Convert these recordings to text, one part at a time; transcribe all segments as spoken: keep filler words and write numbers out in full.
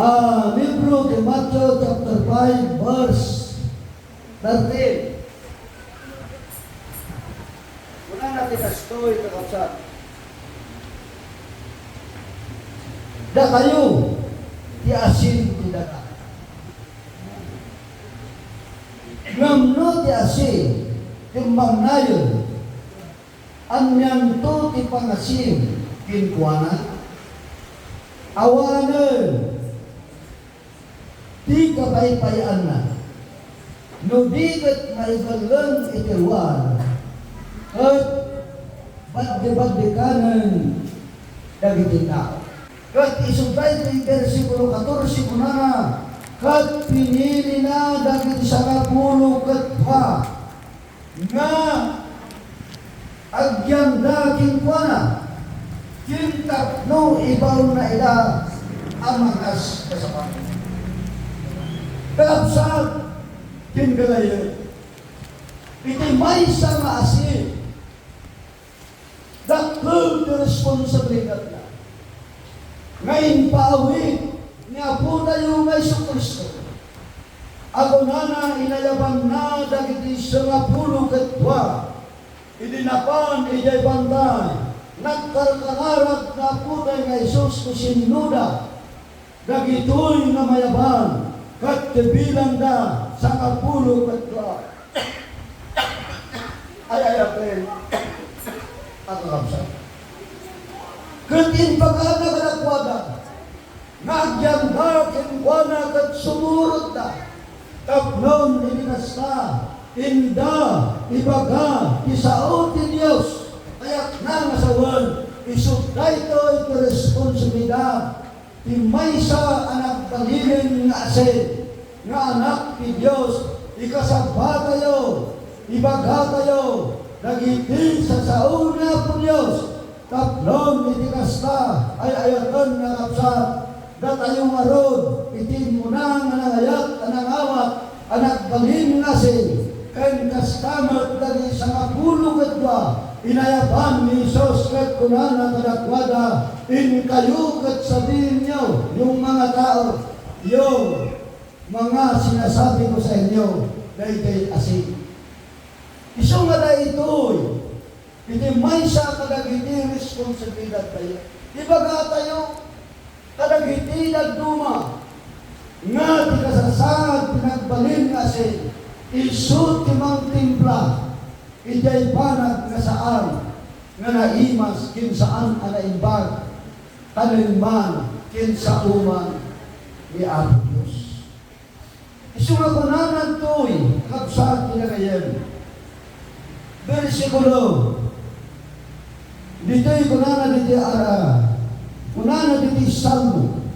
Ah, libro ti Mateo chapter five, verse thirteen. Kunana ti kastoy, kakabsat, "Dakayo ti asin ti daga. Ngem no ti asin ti mangnayon, anianto ti pangasim kenkuana? Awanen ti kapaypayaanna. No di ket maibelleng iti ruar, ket baddebaddekanen dagiti tao." Ket isu daytoy bersikulo katorse, kunana, "Ket pinilina dagiti sangapulo ket dua nga agyanda kenkuana, ken tapno ibaonna ida a makaskasapulan." Kakabsat, ken gagayyem, iti maysa nga asin, dakkel ti responsabilidadna nga impaawid ni Apotayo nga Jesu-Cristo. A kunana, inayabanna dagiti sangapulo ket dua. Idi napan idiay bantay, nagkarkararag ni Apotay nga Jesus no sinnoda. Dagitoy nga mayaban, ket ti bilangda sangapulo ket dua. Ay-ayaten a kakabsat. Ket imbagada kadakuada nga agyanda kenkuana ket sumurotda. Tapno idi kasta, inda ibaga ti sao ti Dios. Kayatna nga sawen, isu daytoy ti responsabilidad ti maysa a nagbalinen nga asin, nga anak ti Dios. Ikasabatayo, ibagatayo dagiti sasao ni Apo Dios. Tapno iti kasta, ay-ayaten nga kabsat, datayo ngarud iti immuna nga nangayat a nangawat a nagbalin nga asin, ken kasta met dagiti sangapulo ket dua, inayaban ni Jesus ket kunana kadakuada, "Inkayo ket sabienyo, 'Yung mga tao, 'Yung mga sinasabi ko sa inyo, daydiay asin.'" Isu nga daytoy iti maysa kadagiti responsabilidadtayo. Ibagatayo kadagiti dadduma nga ti kasasaad ti nagbalin nga asin, isu ti mangtimpla idiay banag nga saan nga naimas ken saan a naimbag, kanen man ken sao man ni Apo Dios. Isu nga kunana ditoy, kabsat, ti gagayyem. Bersikulo. Ditoy kunana ditoy ara, kunana ditoy Salmo,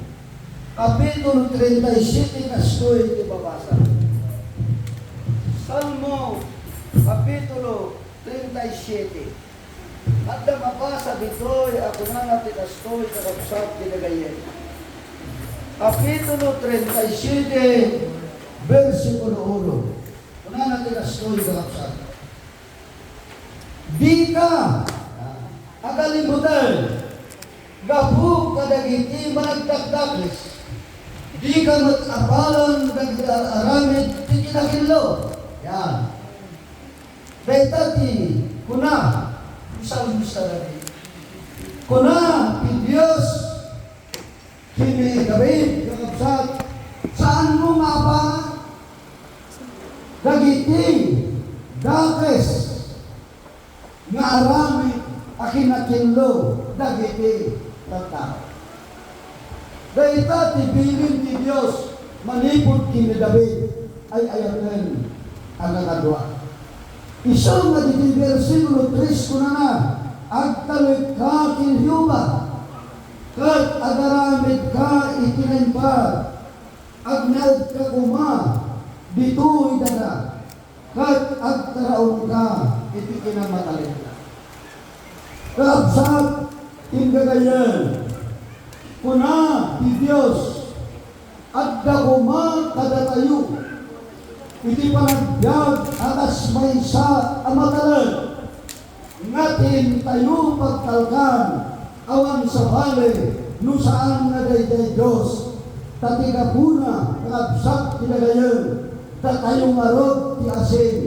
Kapitulo treinta y siete, kastoy ti babasa. Salmo, Kapitulo treinta y siete. Adda mabasa ditoy a kunana ti kastoy, kakabsat, ti gagayyem. Kapitulo treinta y siete, bersikulo uno. Kunana ti kastoy, kakabsat, "Dika agalibutan gapu kadagiti managdakdakes. Dika met apalan dagiti ar-aramid ti kinakillo." Yan. Dayta ti kuna ni Salmista David. Kuna ti Dios ken ni David, kakabsat, "Saanmo nga apalan dagiti dakes nga aramid a kinakillo dagiti tattao." Dayta ti bilin ti Dios manipud ken ni David, ay-ayaten a kakadua. Isu nga ditoy bersikulo tres, kunana, "Agtalekka ken Jehovah, ket agaramidka iti naimbag. Agnaedka koma ditoy daga, ket agtaraonka iti kinamatalekda." Kakabsat, ken gagayyem, kuna ti Dios, "Adda koma kadatayo iti panagbiag a kas maysa a matalek nga diintayo pagtalkan, awan sabali no saan nga daydiay Dios Ta ti gapuna, kakabsat ti dagayen, datayo ngarud ti asin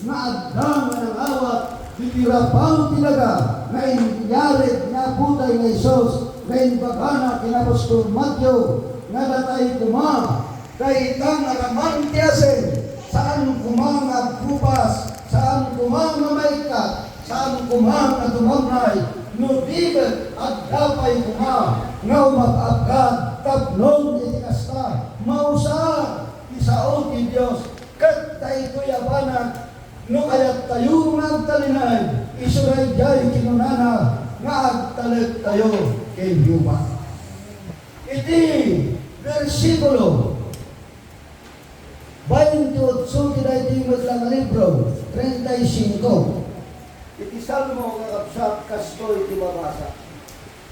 nga adda nga nangawat iti rabaw ti daga nga inyarig ni Apotay nga Jesus nga imbagana ken apostol Mateo nga datay koma dayta nga raman ti asin, saan koma nga agkupas, saan koma nga maikkat, saan koma nga tumamnay, no di ket adda pay koma nga umab-abkad tapno iti kasta, mausar ti sao ti Dios. Ket daytoy a banag, no kayattayo nga agtalinaed, isu daydiay kinunana nga agtalektayo ken Jehovah. Iti bersikulo baintiotso ti daytoy met la nga libro, treinta y cinco. Iti Salmo nga kabsat, kastoy ti mabasa.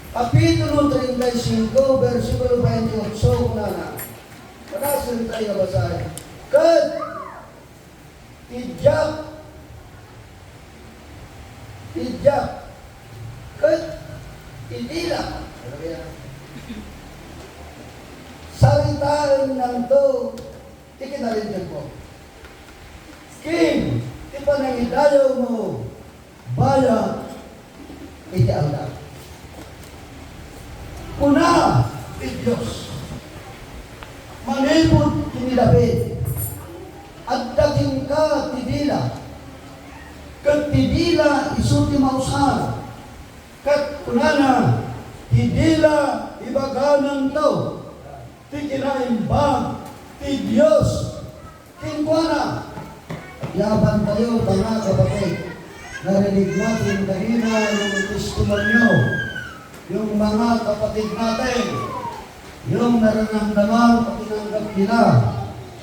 Kapitulo treinta y cinco, bersikulo baintiotso, kunana, padasen tayo nga basaen. Ket ti diak, ti diak, ket ti dila, saritaennanto ti kinalinteg mo. Ken ti panangidayew mo, bayat iti aldaw. Kuna ti Dios, manipud ken ni David, adda kenka ti dila, ket ti dila isu ti mausar. Ket kunana, ti dila ibagananto ti kinaimbag ti Dios. Kenkuana, yabantayo, mga kapatid, narinig natin kanina yung testimonio, yung mga kapatid natin, yung nararamdaman o tinanggap nila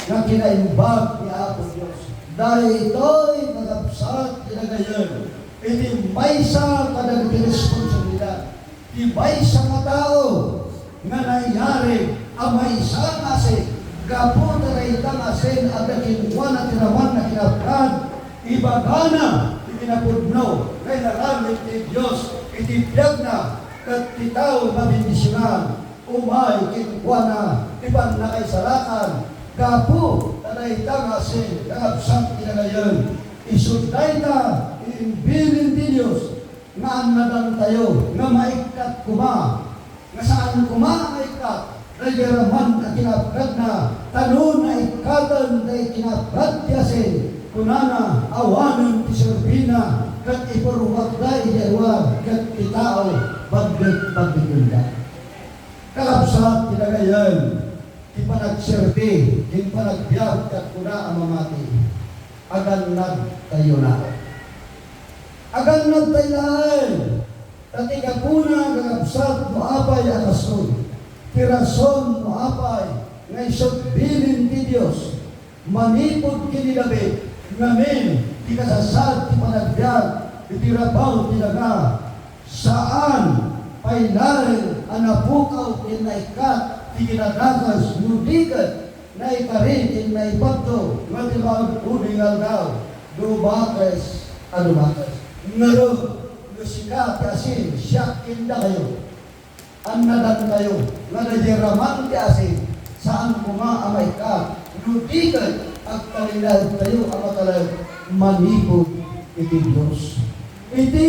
na kinaimbag ni Apo Dios. Daytoy, kakabsat, kinagayon, iti maysa kadagiti responsabilidad. Ti maysa nga tao nga nayarig a maysa nga asin, gapu ta dayta nga asin adda kenkuana ti raman nga kinapran, ibagana ti kinapudno nga inaramid ti Dios iti biagna, ket ti tao mabendisionan, umay kenkuana ti pannakaisalakan, gapu ta dayta nga asin, kakabsat, kinagayon, isu dayta ti imbilin ti Dios. Nga annadantayo nga maikkat koma, nga saan koma a maikkat daydi raman a kinaapkadna, ta no naikkaten daydi kinaapkad ti asin, kunana, awanen ti serbina, ket ipurruakda idiay ruar, ket ti tao bagdek-bagdekenda. Kakabsat, kinagayon, ti panagserbi ken panagbiag ket kuna a mamati, agannadtayo laeng. Agannadtayo laeng, ta ti gapuna, kakabsat, no apay a kastoy, ti rason no apay nga isu ti bilin ti Dios manipud ken ni David, ngamin ti kasasaad ti panagbiag iti rabaw ti daga. Saan pay laeng a napukaw ken naikkat ti kinadakes no di ket naikari ken naipatto nga ti maagpuli nga aldaw, dumakes a dumakes. Ngarud, no sika ti asin, siak ken dakayo. Annadantayo nga daydi raman ti asin, saan koma a maikkat, no di ket agtalinaedtayo a matalek manipud iti Dios. Iti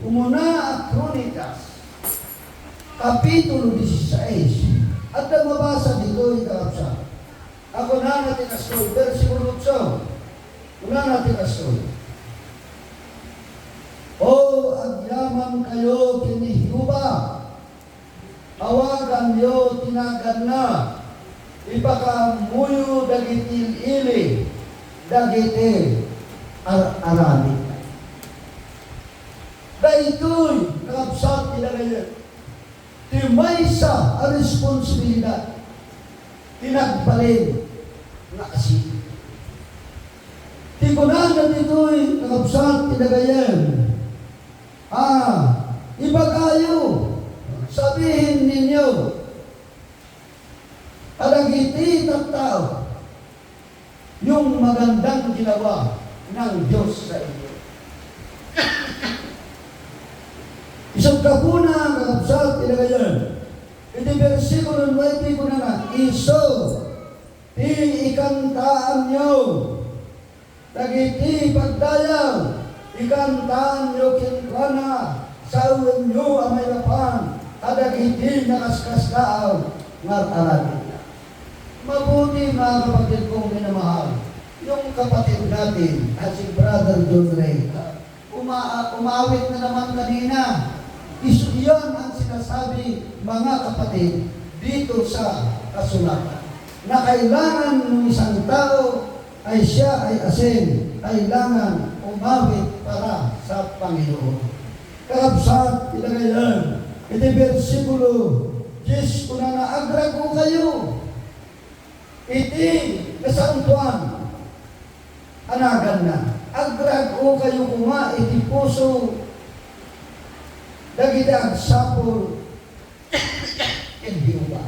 umuna a Kronikas, Kapitulo dieciséis, adda mabasa ditoy, kakabsat. A kunana ti kastoy, bersikulo otso. Kunana ti kastoy, "O, agyamankayo ken ni Jehovah, awaganyo ti naganna, ipakaammoyo dagiti il-ili dagiti ar-aramid." Daytoy, kakabsat, ti dagayen ti maysa a responsibilidad ti nagbalin nga asin. Ti kunana ditoy, kakabsat, ti dagayen, a, ibagayo, sabihin ninyo, kadagiti tattao, yung magandang ginawa ng Diyos sa inyo. Isut' gapuna, kakabsat, ti dagayen, Iti bersikulo nuebe kunana, "Isu ti ikantaanyo dagiti pagdayaw, ikantaanyo kenkuana, sawenyo a maipapan kadagiti nakaskasdaaw nga ar-aramidna." Mabuti, mga kapatid kong minamahal, yung kapatid natin, ah, si Brother John Ray, ah, Uma-, umawit na naman kanina. Isu iyan ang sinasabi, mga kapatid, dito sa kasulatan, na kailangan ng isang tao ay siya ay asin, kailangan umawit para sa Panginoon. Kakabsat, ilagay yan. Iti bersikulo diyes, kunana, "Agrag-o kayo iti nasantoan a naganna. Agrag-o kayo koma iti puso dagiti agsapul ken Jehovah."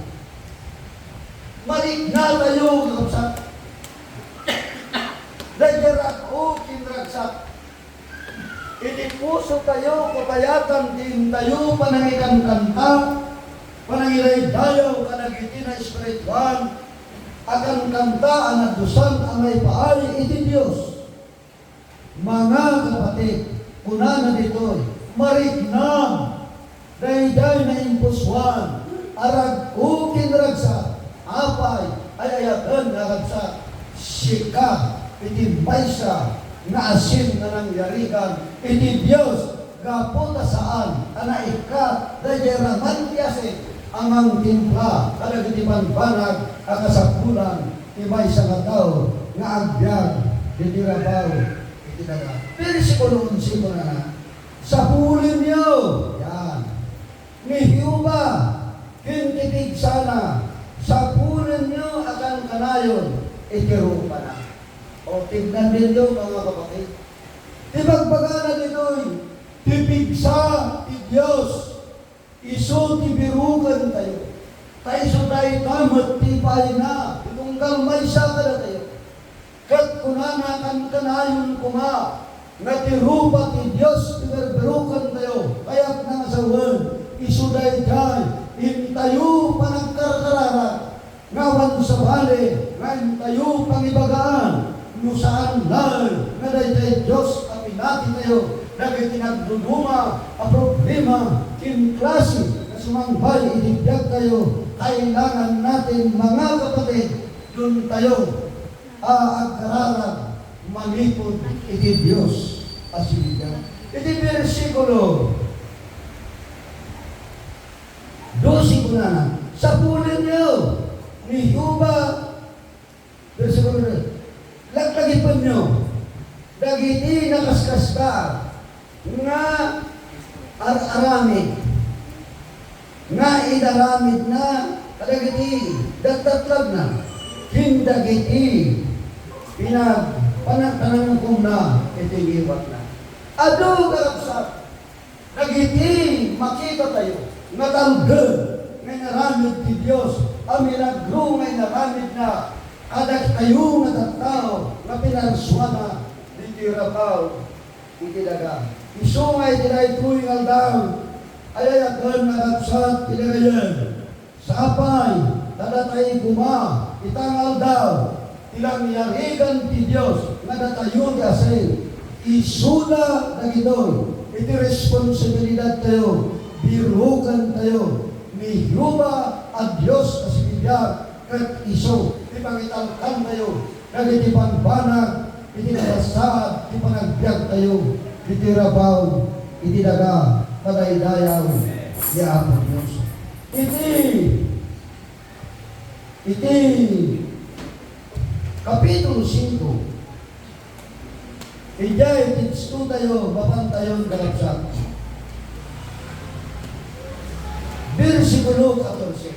Marikna tayo, kakabsat. Daydiay rag-o ken ragsak. Iti puso tayo, kabayatan ti intayo panangikankanta, panangidaydayaw kadagiti naespirituan a kankanta a nadusan a maipaay iti Dios. Mga kapatid, kunana ditoy, mariknam daydiay naimpusoan a rag-o ken ragsak. Apay, ay-ayaten nga ragsak, sika iti maysa nga asin nga nangyarigan iti Dios, gapu ta saan a naikkat daydiay raman ti asin a mangtimpla kadagiti bambanag a kasapulan ti maysa nga tao nga agbiag iti rabaw iti daga. Bersikulo onse, kunana, "Sapulenyo," yan, "ni Jehovah ken ti pigsana, sapulenyo a kankanayon iti rupana." O, tignan ninyo, mga kapatid. Ti bagbagana ditoy, ti pigsa ti Dios. Isu ti birukentayo. Ta isu dayta met ti ipaayna ti tunggal maysa kadatayo. Ket kunana, kankanayon koma nga ti rupa ti Dios ti birbirukentayo. Kayatna nga sawen, isu daydiay intayo panagkarkararag. Nga awan sabali nga intayo pangibagaan no saan laeng nga daydiay Dios a pinatitayo dagiti nagduduma a problema ken klase nga sumangbay iti biagtayo. Kailangan natin, mga kapatid, duntayo a agkararag manipud iti Dios a sinibiag. Iti bersikulo dose kunana, "Sapulenyo ni Jehovah," bersikulo dose, "laglagipenyo dagiti nakaskasdaaw nga ar-aramid nga inaramidna kadagiti datdatlagna ken dagiti pinag-, panagpanangkomna iti ngiwatna." Adu, kakabsat, dagiti makitatayo nga talged nga inaramid ti Dios a milagro nga inaramidna kadatayo nga tattao nga pinarsuana ditoy rabaw iti daga. Isu nga iti daytoy nga aldaw, ay-ayaten nga ragsak ti dagayen. Sapay, ta datay koma ita nga aldaw, ti nangyarigan ti Dios nga datayo ti asin. Isuda dagitoy iti responsibilidadtayo, birukentayo ni Jehovah a Dios a sibibiag, ket isu ti pangitalkantayo dagiti bambanag iti napasaad ti panagbiagtayo iti rabaw iti daga, madaydayaw ni Apo Dios. Iti, iti Kapitulo singko, idiay tekstotayo, mapantayon, kakabsat. Bersikulo katorse.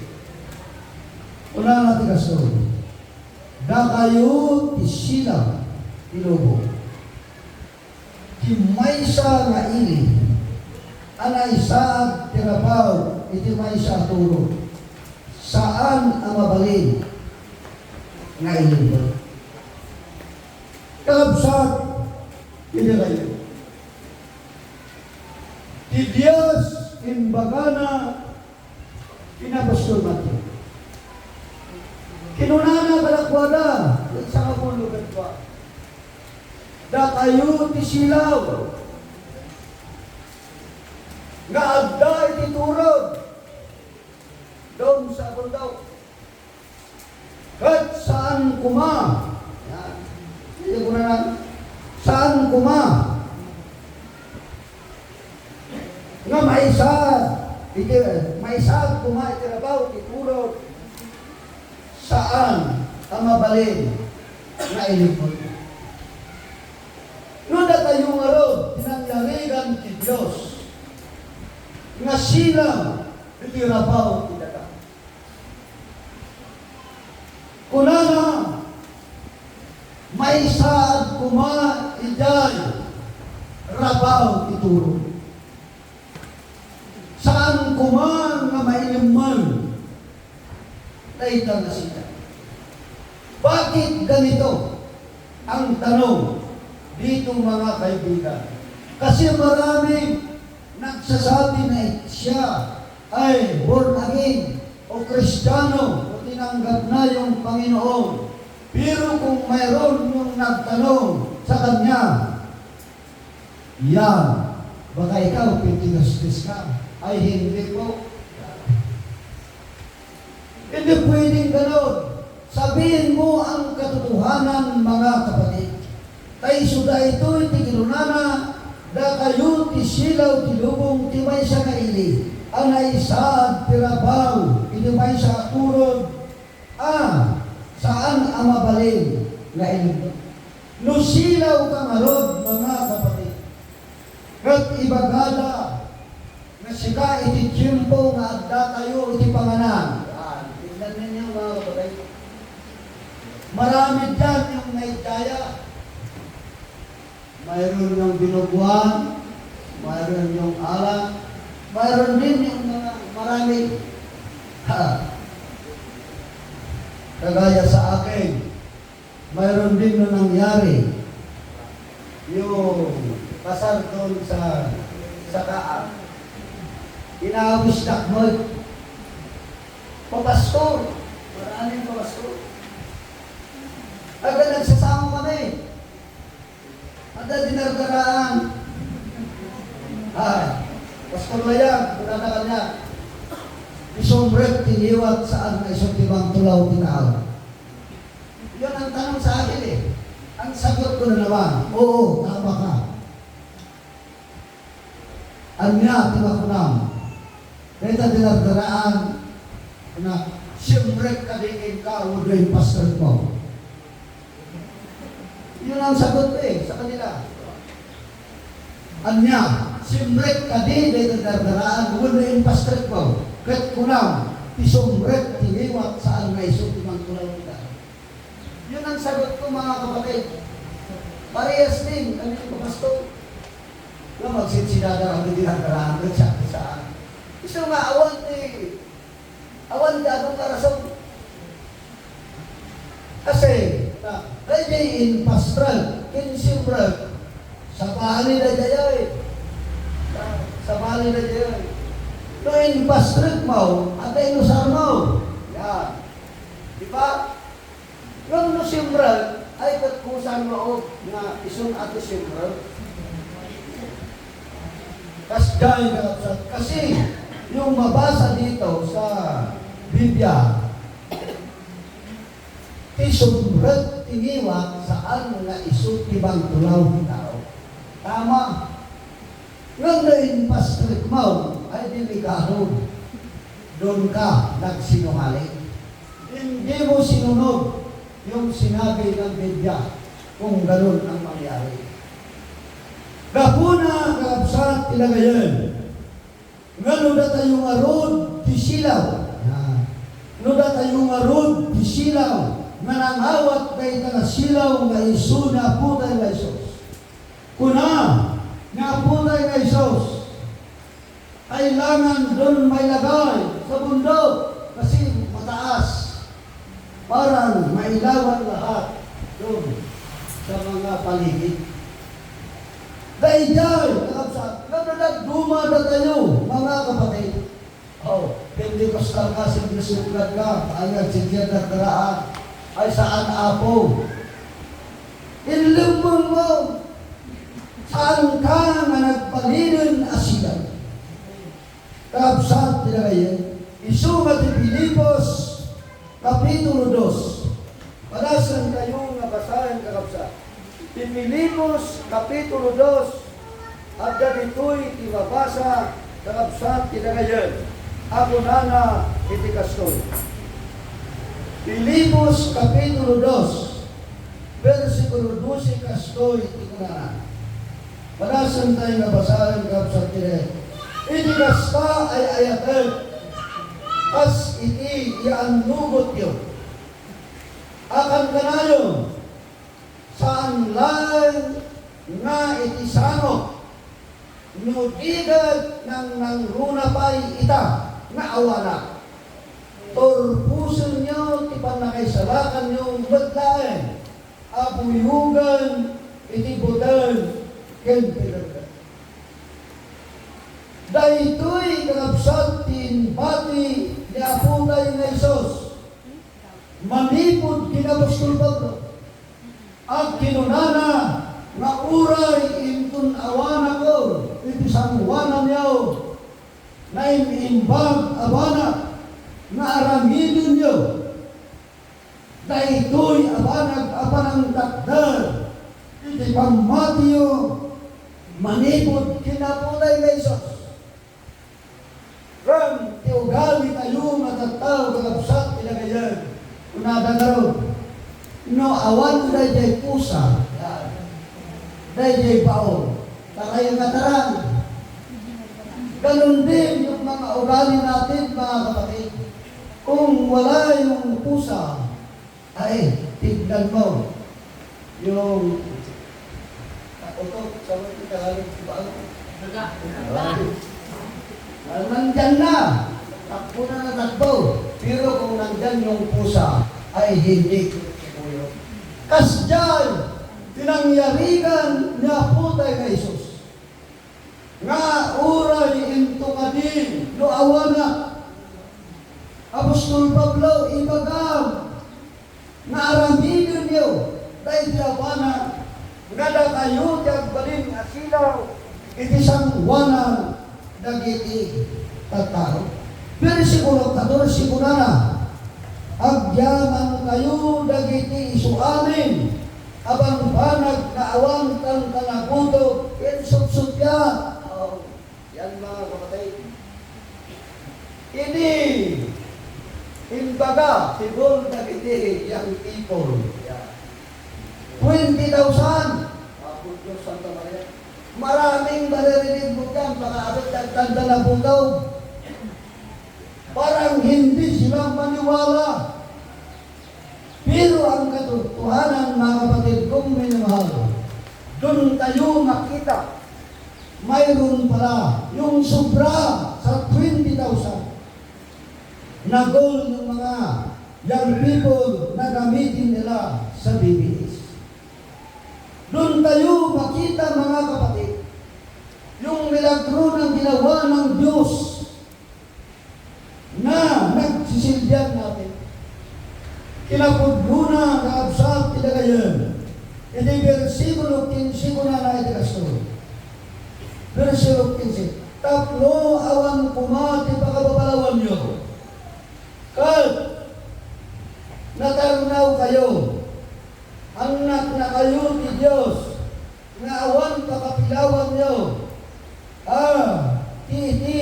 Kunana ti kastoy, "Dakayo ti silaw ti lubong." Ti maysa nga ili a naisaad ti rabaw iti maysa a turog, saan a mabalin nga ilimbek. Kakabsat, iti rayo, ti Dios imbagana, ti nabas-, Kinunana kadakuada, ket sangapulo ket dua, "Dakayo ti silaw nga adda iti turod." Doon sa bundok. Ket saan koma, yan. Hindi ko na lang. Saan koma nga maisad, iti, maisad koma iti rabaw ti turod, saan a mabalin nga ilimmut. No datayo ngarud ti nangyarigan ti Dios nga silaw iti rabaw ti daga. Kunana, "Maisaad koma idiay rabaw ti turod. Saan koma nga mailimmut dayta nga silaw." Bakit ganito ang tanong dito, mga kaibigan? Kasi marami nagsasabi na siya ay born again o Kristiyano o tinanggap na yung Panginoon. Pero kung mayroon yung nagtanong sa kanya, "Yan, baka ikaw, Pentecostes ka." Ay, hindi po. Hindi pwedeng ganon. Sabihin mo ang katotohanan, mga kapatid. Ta isu daytoy ti kinunana, "Dakayo ti silaw ti lubong ti maysa nga ili a naisaad ti rabaw iti maysa a turod a saan a mabalin nga ilimmut." No silaw ka ngarud, mga kapatid, ket ibagada nga sika iti tiempo nga addatayo iti panganan. Yan. Tingnan ninyo, mga kapatid. Marami dyan yung naidaya. Mayroon yung binubuan, mayroon yung alak, mayroon din yung mga marami. Ha. Kagaya sa akin, mayroon din na nangyari yung kasal doon sa, sa Kaab. Inaawis dakmag. Papastor. Maraming papastor. Agad nagsasama kami. Ada dinardaraan. Ah, Pastor Layag, wala na kanya. Isumrek ti ngiwat saan nga isu ti mangtulaw ti tao. Yun ang tanong sa akin eh. Ang sagot ko na naman, "Oo, tama ka." Ania ti makunam? Dayta dinardaraan, na, "Simrek kadi kenka wenno impastrek mo?" Yun ang sagot ko eh, sa kanila. Ania, simrek kadi dayta dinardaraan wenno impastrek mo? Ket kunam, ti sumrek ti ngiwat saan nga isu ti mangtulaw ita. Yun ang sagot ko, mga kapatid. Parehas din, kami yung pastor. Nga magsinsinada kami dinardaraan, ket siya, saan? Isu nga, awan ti, awan ti adu nga rason. Kasi, na, daydiay impastrek, ken simrek, sabali daydiay. Sabali daydiay. No impastrek mo, adda inusar mo. Yan. Di ba? Ngem no simrek, ay ket kusan maog nga isun a ti simrek. Kasdiay nga kabsat, kasi yung mabasa dito sa Biblia, ti sumrek ti ngiwat saan nga isu ti mangtulaw ti tao. Tama. Ngem no impastrek mo, ay delikado. Doon ka nagsinungaling. Hindi mo sinunod yung sinabi ng Biblia kung ganun ang mangyari. Gapuna, kakabsat, ti lagayen, nga no datayo ngarud ti silaw, yan. No datayo ngarud ti silaw, nga nangawat dayta nga silaw nga isu ni Apotayo nga Jesus. Kuna ni Apotayo nga Jesus, kailangan doon mailagay sa bundok kasi mataas. Para mailawan lahat doon sa mga paligid. Daydiay, kakabsat, nga nagduma datayo, mga kapatid. Oh, ket Iti kasta nga simple-simple ka, ay nagsidian nagdaraan, ay saan, Apo. Inlemmengmo, saan ka nga nagbalinen a silaw. Kakabsat ti dagayen, isu nga ti Filipos, Kapitulo dos. Padasentayo nga basaen, kakabsat. Ti Filipos, Kapitulo dos, adda ditoy ti mabasa, kakabsat ti dagayen, a kunana iti kastoy. Filipos, Kapitulo dos, bersikulo dose, kastoy ti kunana. Padasentayo nga basaen, kakabsat ti dagayen. Iti kasta ay ayatek, kas iti yaannugotyo. Akankanayon, saan laeng nga iti sango, no di ket nangnangruna pay ita nga awanak. Turposenyo ti pannakaisalakanyo met laeng a buyogen iti buteng ken pinagda. Daytoy, kakabsat, ti imbati ni Apotay nga Jesus manipud ken apostol Pablo. Agkinunana nga uray inton awanakon iti sangoananyo, naim-imbag a banag nga aramidenyo. Daytoy a banag a panangtakder iti pammatiyo manipud ken Apotay nga Jesus. Ngem ti ugalitayo nga tattao, kakabsat, ti dagayen, kunada ngarud, no awan daydiay pusa, daydiay baong, taray nga tarang. Ganun din yung mga ugali natin, mga kapatid. Kung wala yung pusa, ay, tignan mo. Yung, ah, utot, sa mga Tagalog, di ba? Daga. Ah, nandyan na. Takbo na ng takbo. Pero kung nandyan yung pusa, ay hindi ko yun. Kasdiay, pinangyarigan ni Apotay nga Jesus. Nga uray into kadi no awanak. Apostol Pablo, ibagam nga aramidenyo daydi a banag nga dakayo ti agbalin a silaw iti sangoanan dagiti tattao. Bersikulo katorse, kunana, agyamankayo dagiti isuamin a bangbanag nga awan kankanaguto ken supsuppiat. Oh, yan, mga kapatid. Idi imbaga ti gol dagiti young people, twenty thousand. Apo Dios, Santa Maria. Maraming maririnig mo dyan, mga abet, nagtanda na bugaw. Parang hindi sila maniwala. Pero ang katotohanan, mga kapatid kong minamahal, doon tayo makita, mayroon pala yung sobra sa twenty thousand na goal ng mga young people na gamitin nila sa B B S. Doon tayo makita, mga kapatid, yung milagro ng ginawa ng Diyos na nagsisilbihan natin. Kinapudno na, kakabsat, ti dagayen. Iti bersikulo kinse, kunana iti kastoy. Bersikulo kinse, tapno awan koma ti pakababalawanyo, ket natarnawkayo, annaknakayo ti Dios, nga awan pakapilawanyo, a, ti iti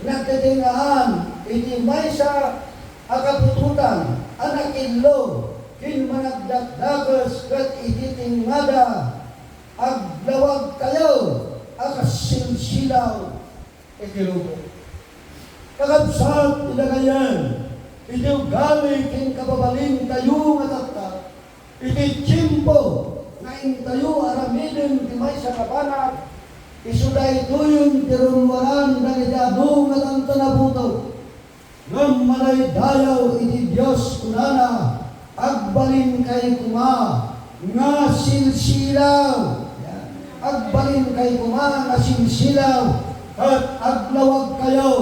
nagtetengngaan iti maysa a kaputotan a nakillo ken managdakdakes ket iti tengngada aglawagkayo a kas silsilaw iti lubong. Kakabsat, ti dagayen, iti ugali ken kababalintayo nga tattao, iti tiempo nga intayo aramiden ti maysa nga banag, isu daytoyen ti runnuaran dagiti adu nga tantanabuto. Ngem madaydayaw iti Dios, kunana, "Agbalinkay koma nga silsilaw." Yan. "Agbalinkay koma nga silsilaw, ket aglawagkayo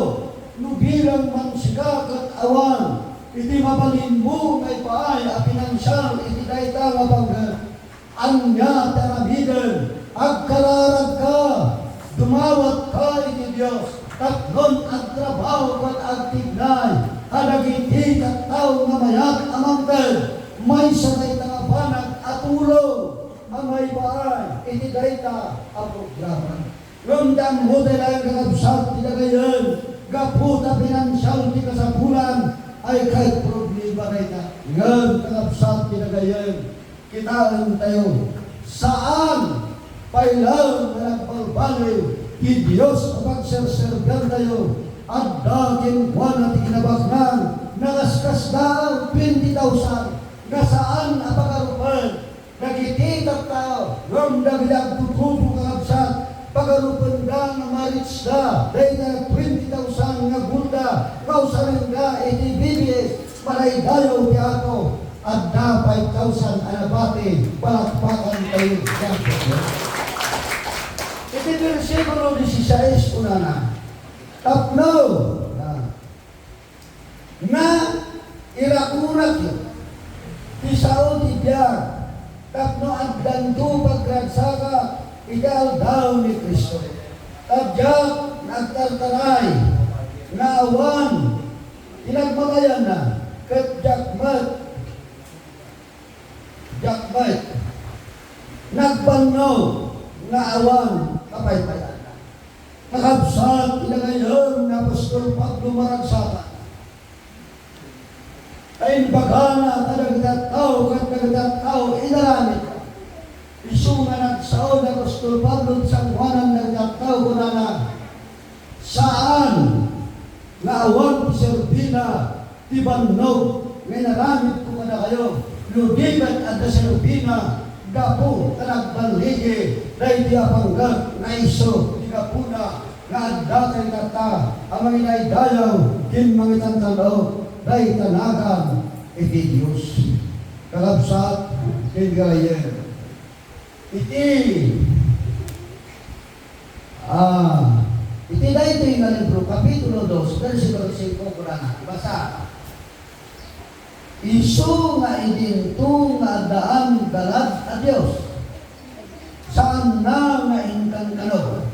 No bilang man sika ket awan iti mabalinmo nga ipaay a pinansial iti dayta nga panggep, ania ti aramiden? Agkararagka, dumawatka iti Dios, tapno agtrabaho ket agtignay kadagiti tattao nga mayat a mangted. Maysa dayta nga banag a tulong a maipaay iti dayta a programa. Ngem ta ammotay laeng, kakabsat, ti dagayen, gapu ta pinansial ti kasapulan, ay ket problema dayta. Ngem, kakabsat, ti dagayen, kitaentayo, saan pay laeng nga nagbalbaliw ti Dios a pagserserbiantayo. Adda kenkuana ti kinabaknang nakaskasdaaw twenty thousand nga saan a pagarupen dagiti tattao, ngem dagiti agtutubo, kakabsat, pagarupenda nga ma-reach da dayta twenty thousand nga gulda nga usanenda iti B B S. Madaydayaw ti Apo, adda five thousand a nabati. Palakpakantayo ti Apo. Iti bersikulo disisais, kunana, tapno, ah, nga irakurakyo ti sao ti biag tapno addanto pagragsakak iti aldaw ni Cristo. Ta diak nga agtartaray nga awan ti nagmamayanna, ket diak met, diak met nagbannog nga awan kapaypayaanna. Kakabsat, inagayon ni apostol Pablo, maragsakan. Ta imbagana kadagiti tattao ket dagiti tattao inaramidda. Isu nga nagsao ni apostol Pablo ti sangoanan dagiti tattao, kunana, saan nga awan ti serbina ti bannog nga inaramidko kadakayo, no di ket adda serbina gapu ta nagballigi daydi a panggep nga isu ti gapuna nga adda kayatna a mangidaydayaw ken mangitantan-ok dayta nagan iti Dios. Kakabsat ken gagayyem, iti, ah, iti daytoy nga libro, Kapitulo dos, bersikulo singko, kunana, ibasa. Isu nga idinto nga addaan galad a Dios, saanna nga inkankano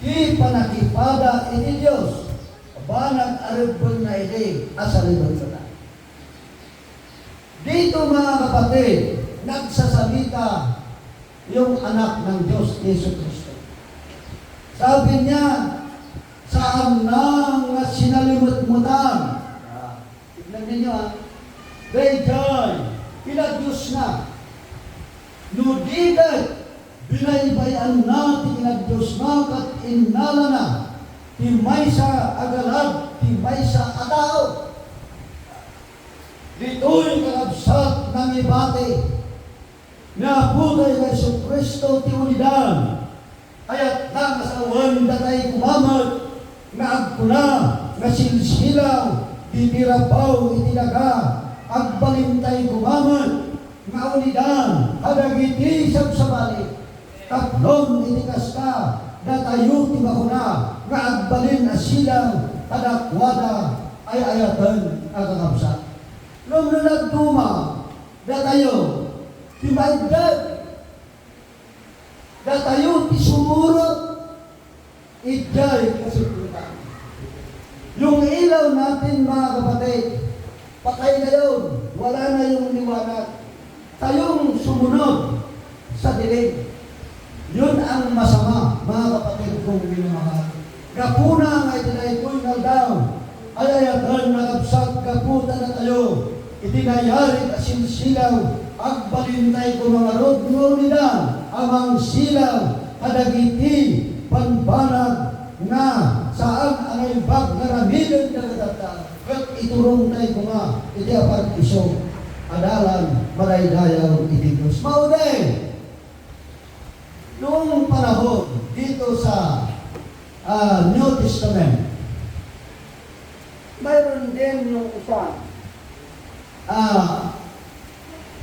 ti pannakipada iti Dios, banag a rebbengna idi a salibetenna. Dito, mga kapatid, nagsasalita yung Anak ng Diyos, Jesu Cristo. Sabi niya, saanna nga sinalimetmetan. Ah, tignan ninyo, ah. Daydiay, inadiyosna. No di ket binaybay-anna ti inadiyosna ket innalana ti maysa a galad ti maysa a tao. Ditoy, kakabsat, nangibati ni Apotayo nga Jesu-Cristo ti ulidan. Kayatna nga sawen datay koma met nga agkuna nga silsilaw ditoy rabaw iti daga. Agbalintay koma met nga ulidan kadagiti sabsabali. Tapno iti kasta, datayo ti makuna nga agbalin a silaw kadakuada, ay-ayaten a kakabsat. Ngem no dadduma, datayo ti maiddep, datayo ti sumurot, idiay kasugkutan. Yung ilaw natin, mga kapatid, patay na yun. Wala na yung liwanag. Tayong sumunod sa dilim. Yun ang masama, mga kapatid kong minamahal. Gapuna nga iti daytoy nga aldaw, ay-ayaten, kakabsat, gapu ta datayo iti nayarig a silsilaw, agbalintay koma ngarud nga ulidan a mangsilaw kadagiti bambanag nga saan a naimbag nga aramiden dagiti tattao, ket iturongtay koma iti apag-isu a dalan madaydayaw iti Dios. Maudi, noong panahon dito sa, ah, New Testament, mayroon din yung isa, ah,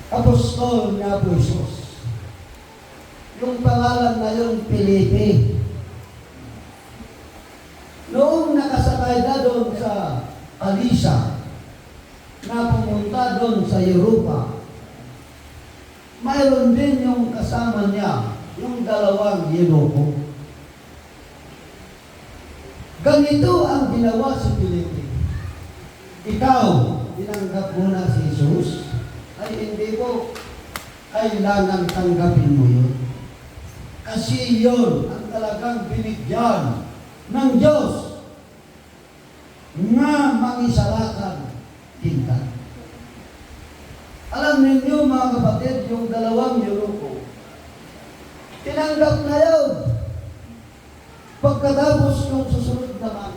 apostol ni Apo Jesus. Yung pangalan na yun, Felipe. Noong nakasakay na doon na pumunta doon sa Europa, mayroon din yung kasama niya, yung dalawang eunuko. Ganito ang ginawa si Felipe. Ikaw, tinanggap mo na si Jesus? Ay, hindi po. Kailangan tanggapin mo yun. Kasi yun ang talagang binigyan ng Diyos nga mangisalakan kita. Alam ninyo, mga kapatid, yung dalawang eunuko, tinanggap na yun. Pagkatapos yung susunod naman,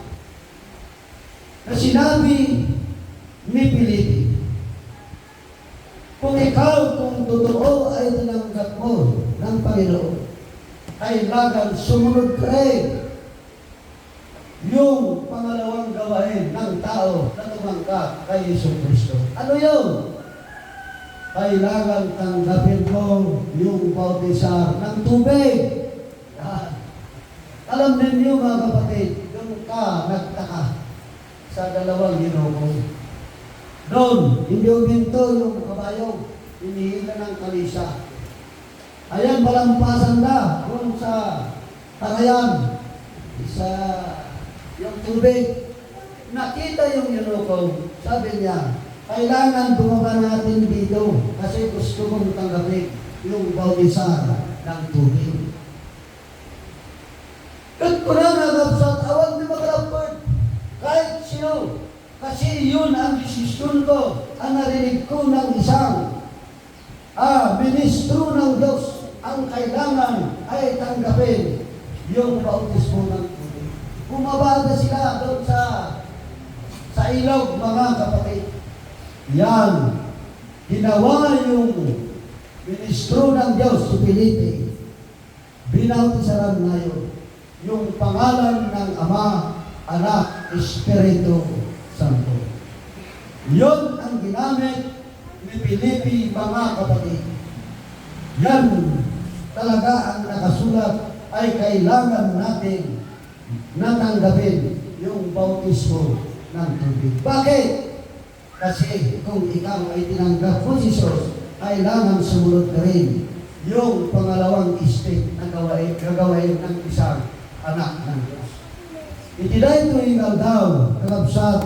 na sinabi ni Felipe, "Kung ikaw, kung totoo ay tinanggap mo ng Panginoon, kailangan sumunod ka rin." Yung pangalawang gawain ng tao na tumangkad kay Jesu Cristo. Ano yun? Kailangan tanggapin mo yung bautisar ng tubig. Yan. Alam ninyo, mga kapatid, doon ka nagtaka sa dalawang eunuko. Doon, hindi huminto yung kabayo, hinihila ng kalisa. Ayan, malampasan na doon sa tarayan, sa yung tubig. Nakita yung eunuko, sabi niya, "Kailangan bumaba natin dito kasi gusto kong tanggapin yung bautisar ng tubig." Ket kunana, "Kabsat, awan ti makalapped, kahit sino, kasi iyon ang desisyon ko, a narinig ko ng isang, ah, ministro ng Diyos, ang kailangan ay tanggapin yung bautismo ng tubig." Bumaba na sila doon sa, sa ilog, mga kapatid. Yan, ginawa yung ministro ng Diyos, si Felipe. Binautisaran na yun yung pangalan ng Ama, Anak, Espiritu Santo. Yun ang ginamit ni Felipe, mga kapatid. Yan talaga ang nakasulat ay kailangan natin natanggapin yung bautismo ng tubig. Bakit? Kasi kung ikaw ay tinanggap mo si Jesus, kailangan sumunod ka rin yung pangalawang step na gawain, gagawain ng isang anak ng Diyos. Iti daytoy nga aldaw, kakabsat,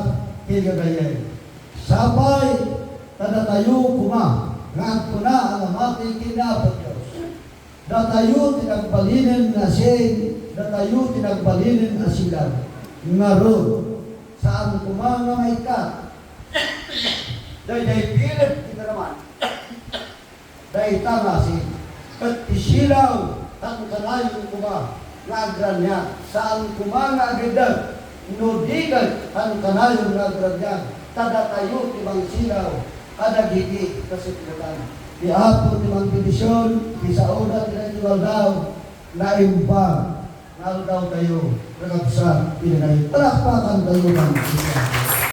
ken gagayyem, sapay ta datayo koma nga agkuna a namati ken ni Apo Dios. Datayo ti nagbalinen nga asin, datayo ti nagbalinen a silaw. Ngarud, saan koma nga maikkat daydiay bilin ti naman dayta nga asin, ket ti silaw, kankanayon koma nga agraniag, saan koma nga agiddet, no di ket kankanayon nga agraniag, ta datayo ti mangsilaw kadagiti kasuklotan. Ni Apo ti mangbendision, ti saona ti daytoy nga aldaw, naimbag nga aldawtayo, kakabsat, iti daytoy. Palakpakantayo man.